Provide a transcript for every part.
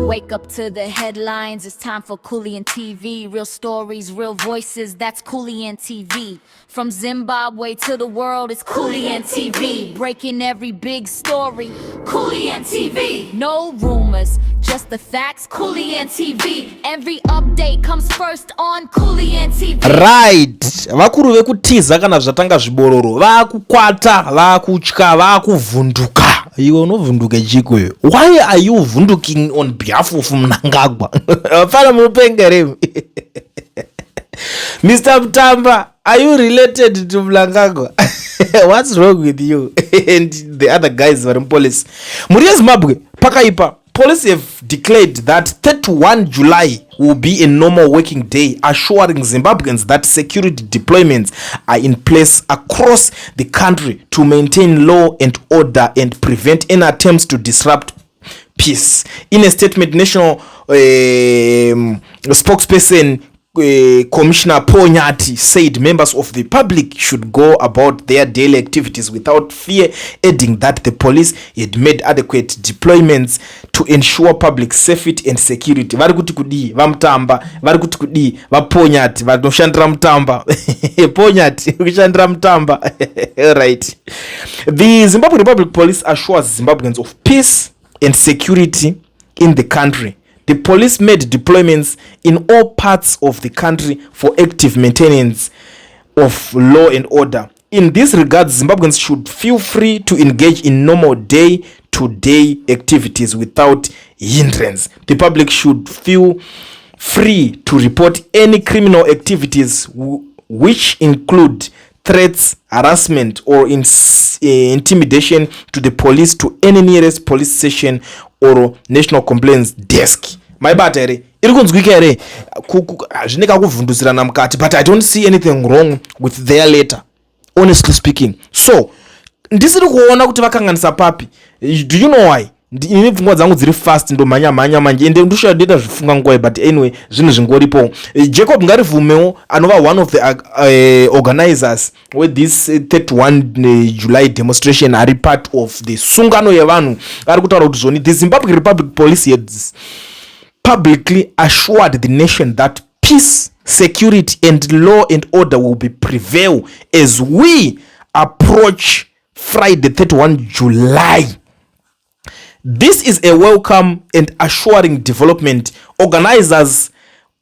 Wake up to the headlines. It's time for Kulliant TV. Real stories, real voices. That's Kulliant TV. From Zimbabwe to the world, it's Kulliant TV. Breaking every big story. Kulliant TV. No rumors, just the facts. Kulliant TV. Every update comes first on Kulliant TV. Right, vakuru vekutiza kana zvatanga zvibororo, vakukwata, vakutya, vakuvhunduka. Iwe unovhunduka chiko iwe? Why are you vhunduking on behalf of Mnangagwa? Fana mupengeremi. Mr Mutamba, are you related to Mnangagwa? What's wrong with you and the other guys vari mupolice? Mhuri yeZimbabwe, pakaipa. Police have declared that 31 July will be a normal working day, assuring Zimbabweans that security deployments are in place across the country to maintain law and order and prevent any attempts to disrupt peace. In a statement, national spokesperson Commissioner Paul Nyathi said members of the public should go about their daily activities without fear, adding that the police had made adequate deployments to ensure public safety and security. Vari kuti kudii vaMutamba? Vari kuti kudii vaPaul Nyathi vanoshandira Mutamba? Paul Nyathi kushandira Mutamba, right? The Zimbabwe Republic Police assures Zimbabweans of peace and security in the country. The police made deployments in all parts of the country for active maintenance of law and order. In this regard, Zimbabweans should feel free to engage in normal day to day activities without hindrance. The public should feel free to report any criminal activities, which include threats, harassment, or intimidation to the police, to any nearest police station or national complaints desk. Maibata here? Iri kunzwika here? Zvine kakuvhundusirana mukati, but I don't see anything wrong with their letter, honestly speaking. So ndisiri kuona kuti vakanganisa papi. Do you know why? Ini pfungwa dzangu dziri fast, ndomhanya mhanya manje, ende ndoshaa ndoita zvifunga nguwai, but anyway, zvinhu zvingoripo. Jacob Ngarivhumewo, anova one of the organizers wethis 31 July demonstration, ari part of the sungano yevanhu, ari kutaura kuti zvoni, the Zimbabwe Republic Police has publicly assured the nation that peace, security and law and order will be prevail as we approach Friday 31 July. This is a welcome and assuring development. Organizers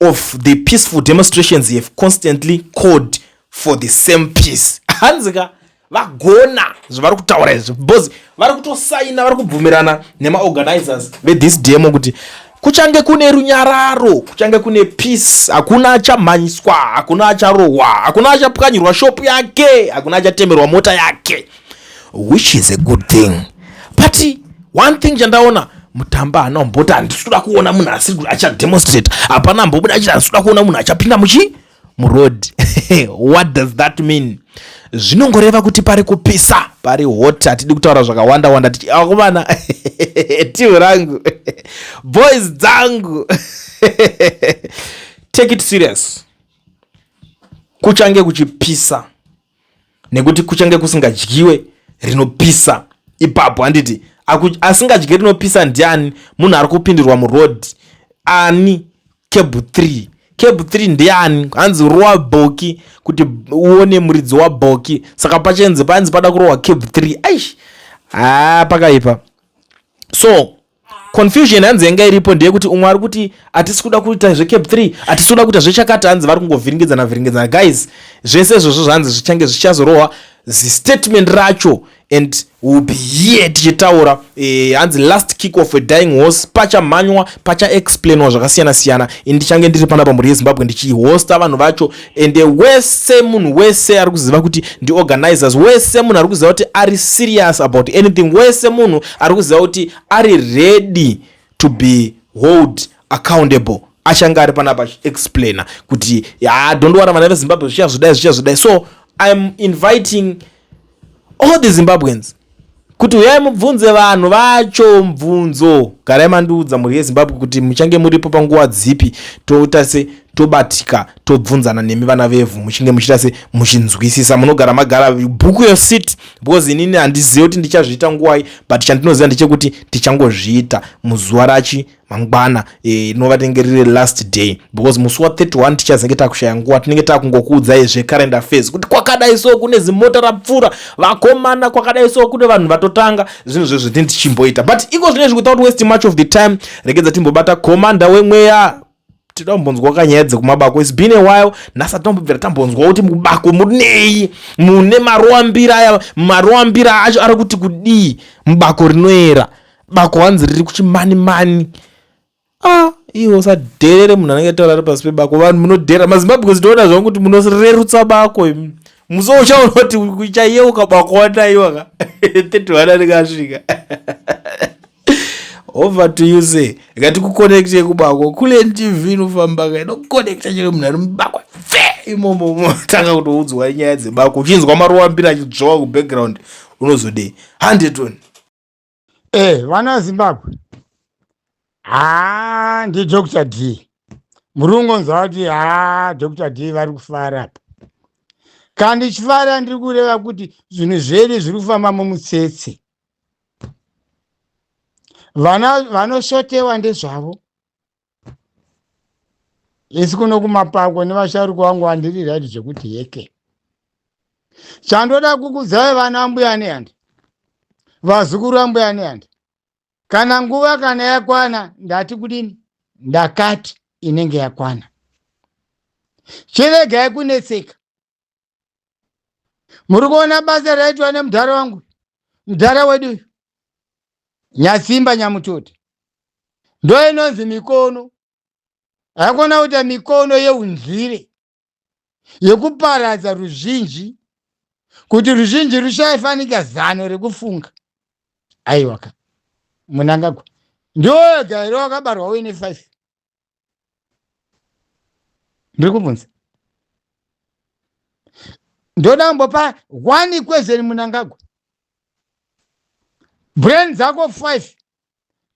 of the peaceful demonstrations have constantly called for the same peace. Hanzika vagona zvavari kutaura izvi, because vari kutosaina, vari kubvumirana nemaorganizers vethis demo kuti kuchange kune runyararo, kuchange kune peace, hakuna achamhanyiswa, hakuna acharohwa, hakuna achapwanyirwa shopu yake, hakuna achatemerwa mota yake, which is a good thing. But one thing chandaona, Mutamba haana kumboti handisi kuda kuona munhu asiri achademonstrate. Hapana ambobuda achiti handisi kuda kuona munhu achapinda muchi muroad. What does that mean? Zvinongoreva kuti pari kupisa, pari hot. Hatidi kutaura zvakawanda wanda. Tichi akomana, timu rangu, boys dzangu, take it serious. Kuchange kuchipisa nekuti kuchange kusingadyiwe rinopisa ipapo, handiti? Asingadyi rinopisa ndiani? Munhu ari kupindirwa muroad ani? CAB 3, CAB 3 ndiani? Hanzi rowa bhoki kuti uone muridzi wabhoki. Saka pachenzi panzi pada kurohwa CAB 3. Aish, haa, pakaipa. So confusion hanzi yanga iripo ndeyekuti umwe ari kuti hatisi kuda kuita zveCAB 3, hatisi kuda kuita zvechakati. Hanzi vari kungovhiringidzana vhiringidzana. Guys, zvese izvozvo zvanzi zvichange zvichazorohwa zistatement racho and will be here tichitaura. Hanzi last kick of a dying horse. Pachamhanywa, pachaexplainwa zvakasiyana siyana. Ini ndichange ndiri panapa, mhuri yeZimbabwe, ndichihosta vanhu vacho. Ende wese, munhu wese ari kuziva kuti ndiorganizers, wese munhu ari kuziva kuti ari serious about anything, wese munhu ari kuziva kuti ari ready to be hold accountable, achange ari panapa achiexplaina kuti ya, don't worry, vana veZimbabwe, zvichazodai, zvichazodai. So I'm inviting all the Zimbabweans kuti uyai mubvunze vanhu vacho mubvunzo. Garai mandiudza, mhuri yeZimbabwe, kuti muchange muripo panguva dzipi, toita se Tobatika, tobvunzana nemi vana vevhu, muchinge muchiita se muchinzwisisa. Munogara magara book your seat, because inini handizivi kuti ndichazviita nguwai, but chandinoziva ndechekuti tichangozviita muzuva rachi mangwana, rinova tinenge riri last day, because musi wa31 tichazenge takushaya nguva. Tinenge takungokuudzai zvecurrent affairs kuti kwakadai so kune zimota rapfuura vakomana, kwakadai so kune vanhu vatotanga zvinhu zvezvo tini tichimboita. But iko zvinezvi, without wasting much of the time, regedza timbobata commander wemweya. Tinoda kumbonzwa kanyaya dzekumabako. It's been a while nhasi atinombobvira tambonzwa kuti mubako munei, mune maroambira aya. Maroambira acho ari kuti kudii mubako rinoera? Bako hanzi riri kuchimani mani. Ah, iwe usadherere munhu anenge taura ari pasi pebako. Vanhu munodherera maZimbabwe, zinoona zvangu kuti munorerutsa bako imi. Musi uchaona kuti uchayeuka bako wanaiwa ka 31 anenge asvika. Over to you sir. Ngatikuconnecte kubako. Kulen TV inofamba ka, inokonekta chero munhu ari mubako fe imomo. Tanga kutoudzwa nyaya dzebako uchinzwa maruwambira achidzvowa kubackground. Unozodei? 100. Vana veZimbabwe, haa, ndiDr D. Muri kungonzwa kuti haa, Dr D vari kufara apa. Kana ndichifara, ndiri kureva kuti zvinhu zvedu zviri kufamba mumutsetse. Vana vanoshotewa ndezvavo. Isi kuno kumapako nevasharuka vangu vandiri right zvekuti heke. Chandoda kukudzai vana mbuya nehanda, vazukuru vambuya nehanda, kana nguva kana yakwana, ndati kudini? Ndakati inenge yakwana. Chiregai kunetseka. Muri kuona basa raitwa nemudhara wangu, mudhara wedu Nyatsimba Nyamutota. Ndo inonzi mikono. Haikona kuita mikono yeunzire yekuparadza ruzhinji kuti ruzhinji rushayifanika zano rekufunga. Aiwa ka, Munangagwa ndiwo wega here wakabarwa uine 5? Ndiri kubvunza, ndoda kumbopa one question. Munangagwa, brain dzako 5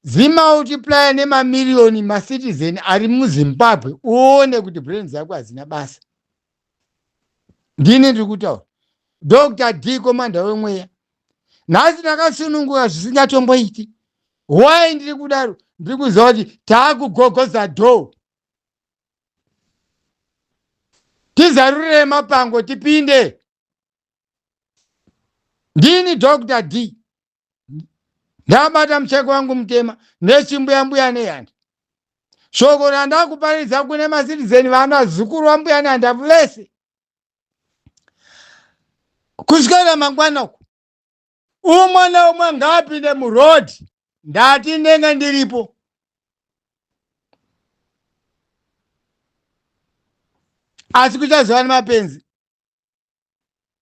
dzimultiplya nemamiriyoni macitizen ari muZimbabwe, uone kuti brain dzako hadzina basa. Ndini ndiri kutaura, Dr D, commander wemweya. Nhasi ndakasununguka zvisingatomboiti. Why ndiri kudaro? Ndiri kuziva kuti taakugogoza door. Tizarurire mapango tipinde. Ndini Dr D, ndabata mucheko wangu mutema nechimbuya mbuya nehanda. Shoko randakuparidza kune macitizen, vana zukuru vambuya nehanda vese, kusvikira mangwana uku, umwe neumwe ngaapinde muroad. Ndati ndenge ndiripo. Asi kuchazova nemapenzi,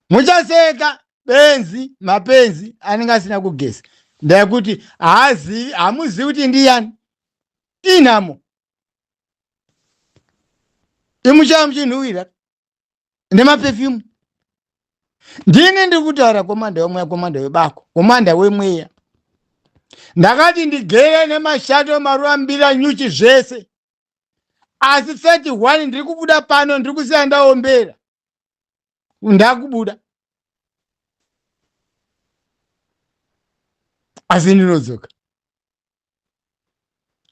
muchaseka benzi, mapenzi anenge asina kugeza. Ndekuti haazivi, hamuzivi kuti ndiyani. Inhamo imuchava muchinhuhwira nemaperfume. Ndini ndiri kutaura, commander wemweya, commander webako, commander wemweya. Ndakati ndigere nemashato, maruva, mbira, nyuchi, zvese, asi 31 ndiri kubuda pano. Ndiri kusiya ndaombera, ndakubuda, asi ndinodzoka.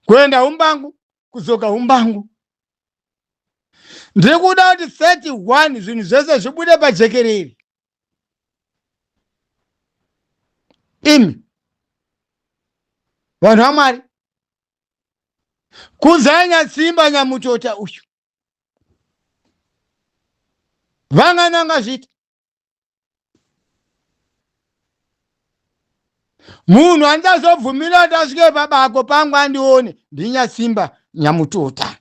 Kuenda umbangu, kudzoka umbangu. Ndiri kuda kuti 31 zvinhu zvese zvibude pajekerere. Imi vanhu vaMwari, kuzai Nyatsimba Nyamutota uyu vangananga zvita munhu andazobvumira kuti asvike pabako pangu andione ndiNyatsimba Nyamutota.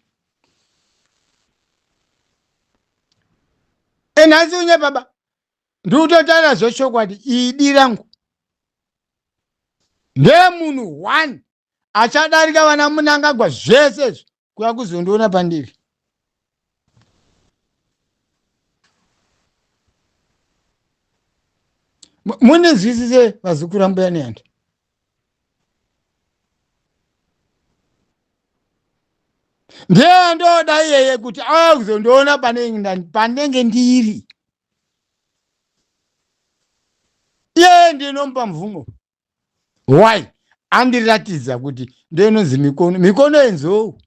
Enhasi unye baba, ndikutotaura zvechokwadi. Idi rangu ndemunhu one achadarika vana Munangagwa zvese izvi kuya kuzondiona pandiri. Munizwisise vazukuru ambuya nehanda. Ndiye andoda iyeye kuti auya kuzondiona panenge ndiri. Iyeye ndinomupa mvumo. Why? Andiratidza kuti ndoinonzi mikono, mikono yenzou.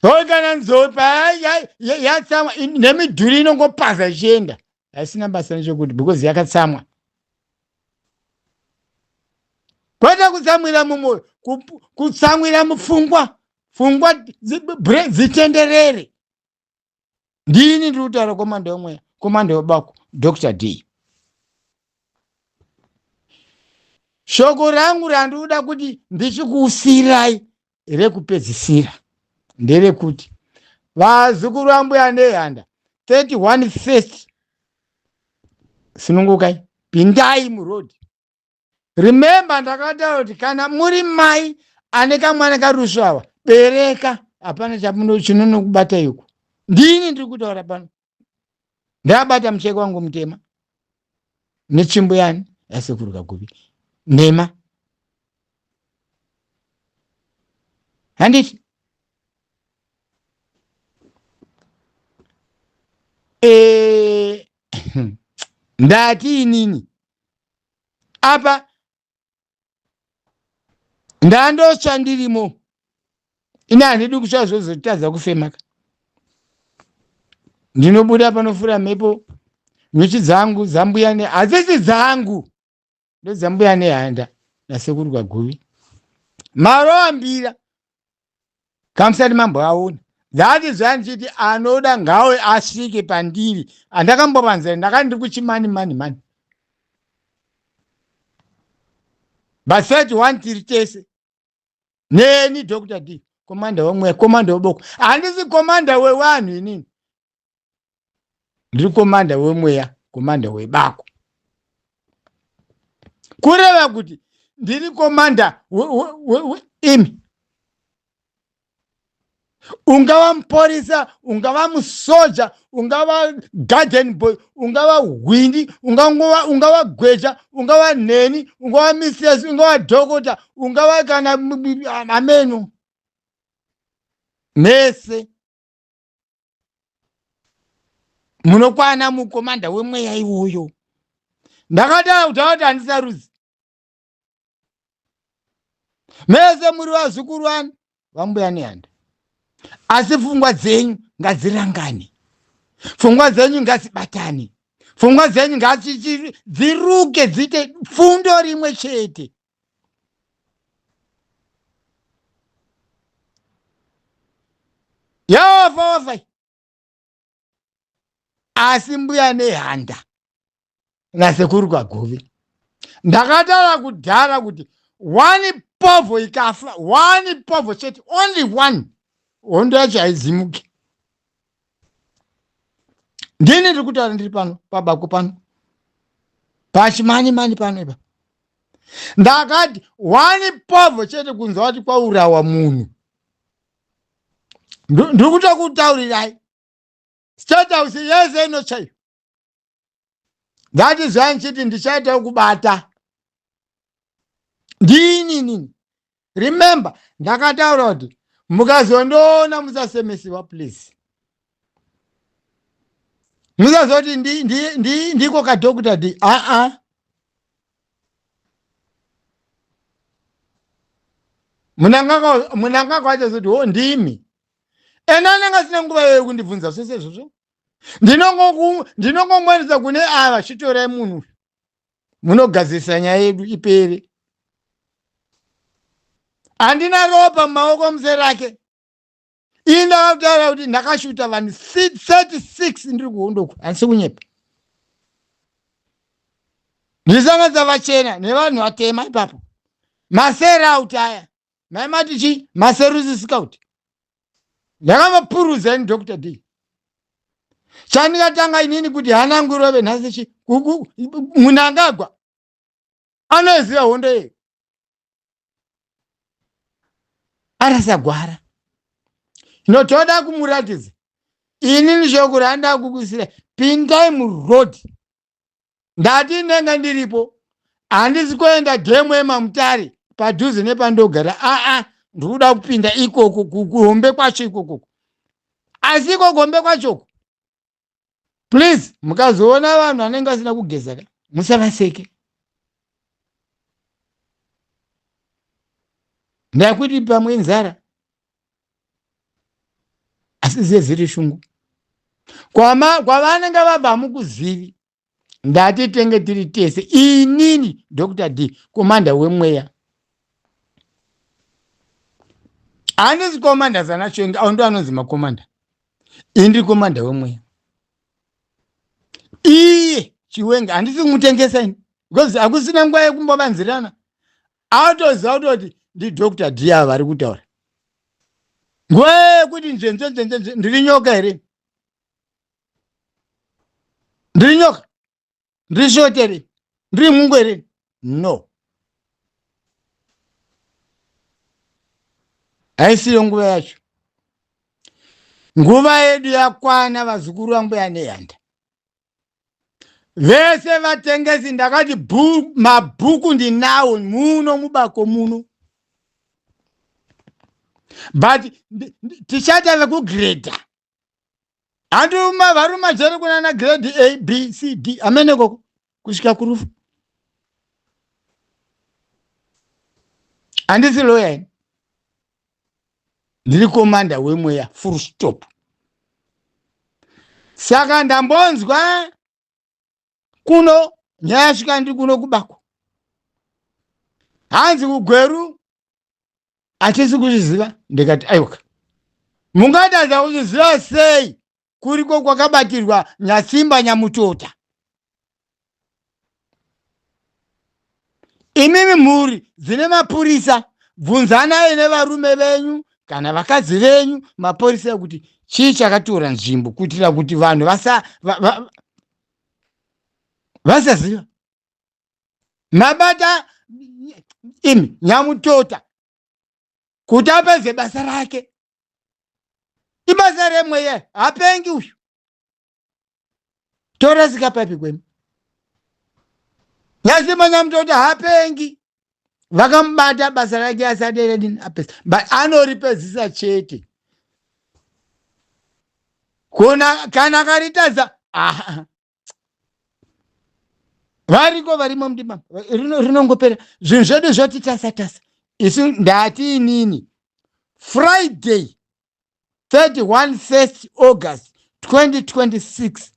Hoi kana nzou payatsamwa nemidhuri inongopaza ichienda haisina basa nechekuti because yakatsamwa. Kwete kutsamwira mumwoyo, kutsamwira mupfungwa, pfungwa dzitenderere. Ndini ndiri kutaura komanda wemweya, komanda webako, Dr. D. Shoko rangu randinoda kuti ndichikusiirai rekupedzisira nderekuti vazukuru vambuya Nehanda 31 first sunungukai, pindai muroad. Remember ndakataura kuti kana muri mai ane kamwana karusvava bereka, hapana chinonokubata iko. Ndini ndiri kutaura pano, ndabata mucheka wangu mutema netsvimbo yani yasekuru Kaguvi nhema, handiti? Ndati inini apa ndandotsva ndirimo, ini handidi kutsva zvozotadza kufemaka. Ndinobuda panofura mhepo, nyuchi dzangu dzambuya ne hadzisi dzangu, ndodzambuya Nehanda nasekuru Kaguvi. Maroambira kamusati mamboaona that zvandichiti anoda ngawe asvike pandiri, andakambovanzira ndakati ndiri kuchimani mani mani but 31 tiri tese neni Dr. D, komanda wemweya, komanda weboko. Handisi komanda wevanhu inini, ndiri komanda wemweya, komanda webako, kureva kuti ndiri komanda imi. Ungava muporisa, ungava musoja, ungava garden boy, ungava hwindi, ungava gweja, ungava neni, ungava mistress, ungava dhokota, ungava kana ameno, mese munokwana mukomanda wemweya iwoyo. Ndakataura kuti kuti handisarudzi, mese muri vazukuru vani vambuya Nehanda, asi pfungwa dzenyu ngadzirangane, pfungwa dzenyu ngadzibatane, pfungwa dzenyu ngadziruke dziite pfundo rimwe chete. Yawafa wafa, asi mbuya Nehanda nasekuru Kaguvi ndakataura kudhara kuti one povho ikafa, one povho chete, only one, hondo yacho haidzimuki. Ndini ndiri kutaura ndiri pano pabako pano pachimani mani pano ipa. Ndakati one povho chete, kunzwa kuti kwaurawa munhu, ndiri kutokutaurirai State House yese inotsvaiwa. That is why ndichiti ndichaita kubata ndini inini. Remember ndakataura kuti mukazondoona musasemesiwa, please musazoti ndiko kadoctor D. Aa, Munangagwa achazoti ho ndimi ende anenge asina nguva iyoyo kundibvunza zvese izvozvo. Ndinongomwanisa kune ava, chitorai munhu uyu munogadzirisa nyaya yedu ipere. Handina ropa mumaoko muserake. Ini ndakataura kuti ndakashuta vanhu 36 ndiri kuhondoku, handisi kunyepa. Ndisanganisa vachena nevanhu vatema ipapo, maserauti aya maimati chi maserusi scout, ndakamapurudza ini Dr. D. Chandikatanga inini kuti hana yangu irove nhasi chi Munangagwa anoziva hondo iyo arasagwara, inotoda kumuratidza. Inini shoko randa kukusira, pindai muroad. Ndati ndenge ndiripo, handisi kuenda dhemu yemamutare padhuze nepandogara. Aa, Ndikuda kupinda ikoko kuhombe kwacho ikokoko, asi iko kuhombe kwachoko, please, mukazoona vanhu vanenge vasina kugeza ka, musavaseke. Ndakuti pamwe inzara, asi ziye dziri shungu kwavanenge vabva hamukuzivi. Ndati tenge tiri tese, inini Dr D, komanda wemweya. Handisi komanda zana chenge au ndo anonzi makomanda. Ini ndiri komanda wemweya. Iye Chiwenga handisi kumutengesa ini, because hakusina nguva yekumbovanzirana. Atoziva kutoti ndiDr D ava vari kutaura. Nguva yekuti nzvenze, ndiri nyoka here? Ndiri nyoka? Ndiri shoti here? Ndiri mungu here? No, haisiyo nguva yacho. Nguva yedu yakwana, vazukuru vangu yaNehanda vese vatengesi. Ndakati mabhuku ndinawo muno mubako muno, but tichata vekugredha. Handuma vari mumajeri kunana grade A, B, C, D, amene koko kusvika kurufu. Handisi loya ini, ndiri komanda wemweya, full stop. Saka ndambonzwa kuno nyaya yasvika, ndiri kuno kubako, hanzi kuGweru hatisi kuzviziva. Ndikati aiwa, mungatadza kuzviziva sei kuriko kwakabatirwa Nyasimba Nyamutota? Imimi mhuri dzine mapurisa, bvunzanai nevarume venyu kana vakadzi venyu mapurisa ekuti chii chakatora nzvimbo, kuitira kuti vanhu vasaziva mabata imi Nyamutota kuti apedze basa rake. Ibasa remweya, hapengi uyu. Torasika papi kwemi? Nyasimba Nyamutota hapengi. Vakamubata basa rake asati redini apedza, but anoripedzisa chete. Kuna kana akaritadza, aha, variko varimo mudima rinongopera zvinhu zvedu zvoti tasa tasa isu. Ndati inini Friday 31 1st August 2026,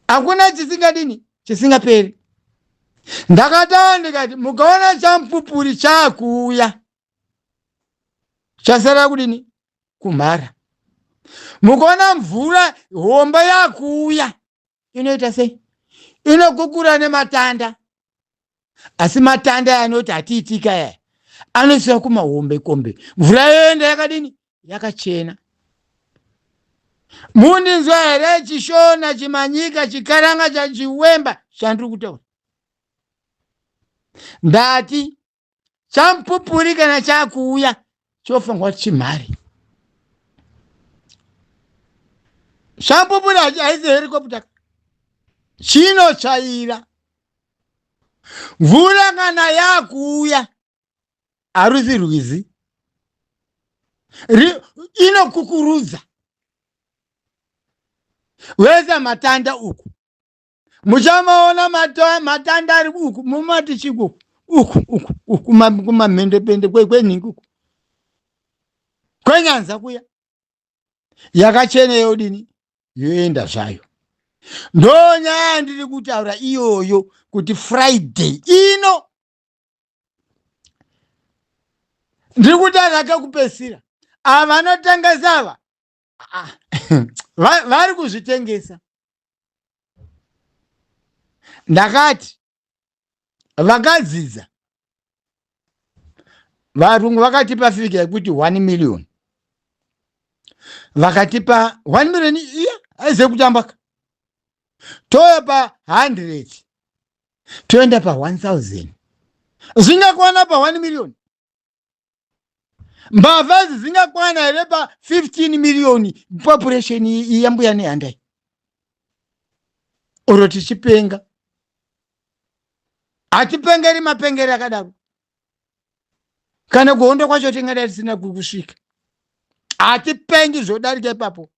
hakuna chisingadini chisingaperi. Ndakataura ndikati mukaona chamupupuri chaakuuya, chasara kudini? Kumhara. Mukaona mvura homba yakuuya, inoita sei? Inokukura nematanda, asi matanda anoti hatiitika yaya anosiya kumahombe kombe, mvura yoenda yakadini? Yakachena. Mundinzwa here chiShona, chiManyika, chiKaranga, chaChiwemba chandiri kutaura? Ndati chamupupuri kana chakuuya chofanirwa chimhari. Chamupupuri haisi helicopter, chinotsvaira. Mvura kana yakuuya, harusi rwizi, inokukurudza wese matanda uku. Muchamaona matanda ari uku, mumati chiko uku uku uku kumamhendepende kwenhingi uku kwenyanza kuya. Yakachena yodini? Yoenda zvayo. Ndo nyaya ndiri kutaura iyoyo, kuti Friday ino ndiri kutaura kekupesira. Ava vanotengesa ava, ah, vari kuzvitengesa. Ndakati vakadzidza varungu vakatipa fika yekuti 1 million, vakatipa 1 million iya aize kutambaka. Toya pa 100, toenda pa 1000, zvingakwana pa 1 million? Mbavha idzi dzingakwana here pa 15 million population yaMbuya Nehandai? Oro tichipenga? Hatipengeri mapengeri akadaro. Kana kuhondo kwacho tingadai tisina kusvika. Hatipengi zvodarika ipapo.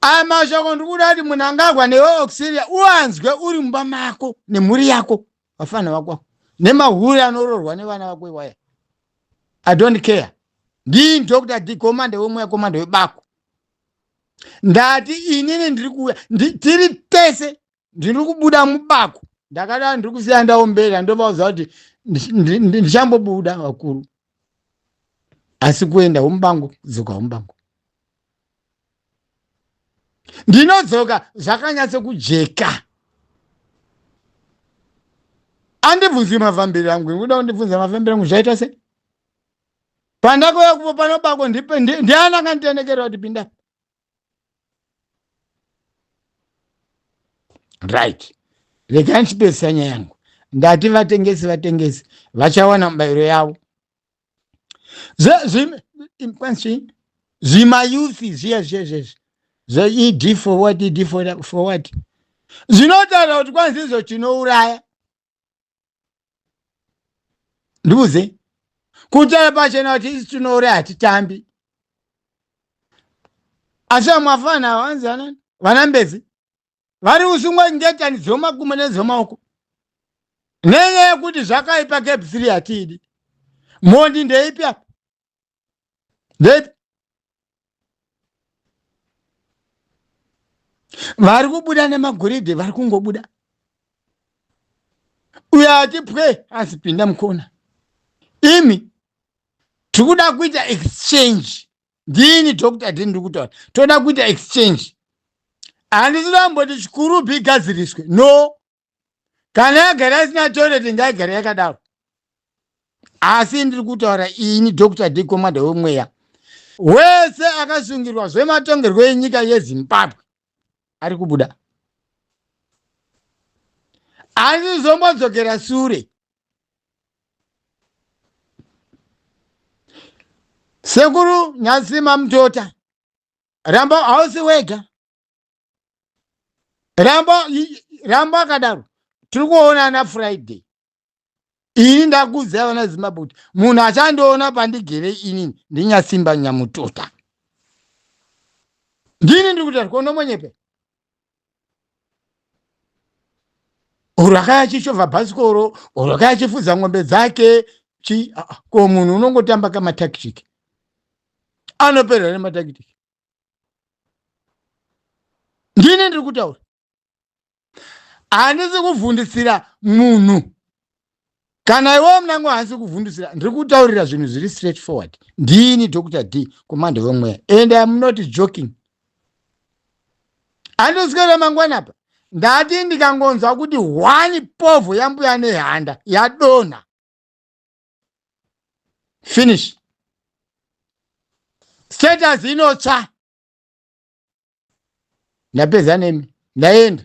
Aya mashoko ndikuda kuti munhu angagwa newe auxilia uanzwe uri mumba mako nemhuri yako, vafana vako nemahure anororwa nevana vako iwaya. I don't care. Ndini Dr. D, commander wemweya, commander webako. Ndati inini ndiri kuuya, tiri tese, ndiri kubuda mubako. Ndakada ndiri kusiya ndaombera, ndovaudza kuti ndichambobuda vakuru, asi kuenda umubango, kudzoka umubango, ndinodzoka zvakanyatso kujeka. Andibvunzwi mafambiro angu, ndikuda kundibvunza mafambiro angu zvaita sei pandakauya kupo panobako. Ndiani akanditenekera kuti pinda? Right, regai ndichipedzisa nyaya yangu. Ndati vatengesi, vatengesi vachawana mubayiro yavo. Kwanzi zvimayouth zviya zviya zvezvi zveED for what, ED for what, zvinotaura kuti kwanzi izvo tinouraya. Ndiuze kutaura pachena kuti isi tinouraya, hatitambi. Asi vamwe vafana vanzi vanani, vana Mbedzi, vari kusungwa ngetani dzomakumbo nedzomaoko nenyaya yekuti zvakaipa. CAB 3 hatiidi. Mhondi ndeipi apa? Ndeipi vari kubuda nemagoridhe? Vari kungobuda uyo atipwe asi pinda mukona. Imi tiri kuda kuita exchange. Ndini Dr. D, ndiri kutaura, toda kuita exchange. Handisi kumboti Chikurubhi igadziriswe, no. Kana yagara isina toilet, ngaigare yakadaro. Asi ndiri kutaura ini Dr. D, commander wemweya, wese akasungirwa zvematongerwo enyika yeZimbabwe ari kubuda, asi zombodzokera sure. Sekuru Nyasima Mutota, ramba, hausi wega, ramba, ramba akadaro. Tiri kuonana Friday. Ini ndakuudzai vana Zimbabwe kuti munhu achandiona pandigere inini ndinyasimba Nyamutota. Ndini ndiri kutaura konomonyepe uro akaya achichovha bhasikoro, uro akaya achifudza ng'ombe dzake chi. Ah, ah, ko munhu unongotamba kamatactic, anoperera nematactic. Ndini ndiri kutaura, handisi kuvhundisira munhu. Kana iwewo munango, handisi kuvhundisira, ndiri kutaurira zvinhu zviri straight forward. Ndini Dr. D, commander wemweya, and I am not joking. Handiswere mangwana apa. Ndati ndikangonzwa kuti one povho yambuya Nehanda yadonha, finish, status inotsva. Ndapedza nemi, ndaenda.